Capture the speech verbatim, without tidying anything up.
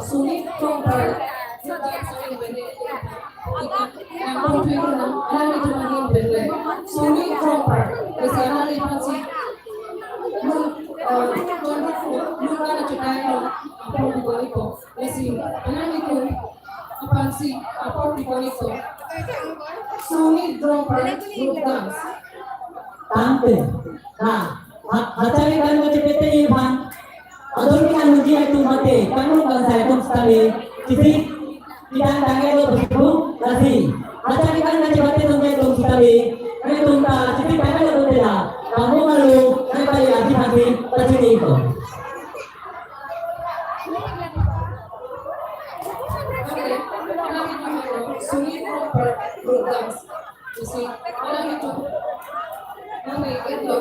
Suni Krongpar, Suni Krongpar, lasi alangli aphansi, nun, eh, nun, nun kana chutai lo, apor dikoni ko, lasi alangli aphansi apor dikoni ko. Suni Krongpar group dance. Tangte. Ha, ha, hachari kan kachepete aphan. Adon ke kan muji atum mate, kan mun kan sai atum sitame. Chisi, kita tangke lo besu, lasi. Hachari kan kachepete atum ke atum sitame. Atum ta, chisi tangke lo atum tela. Kamu malu, kan pali aji pagi, pachini ko. Suni Krongpar group dance. Sisi, alangli atum. Kami itu.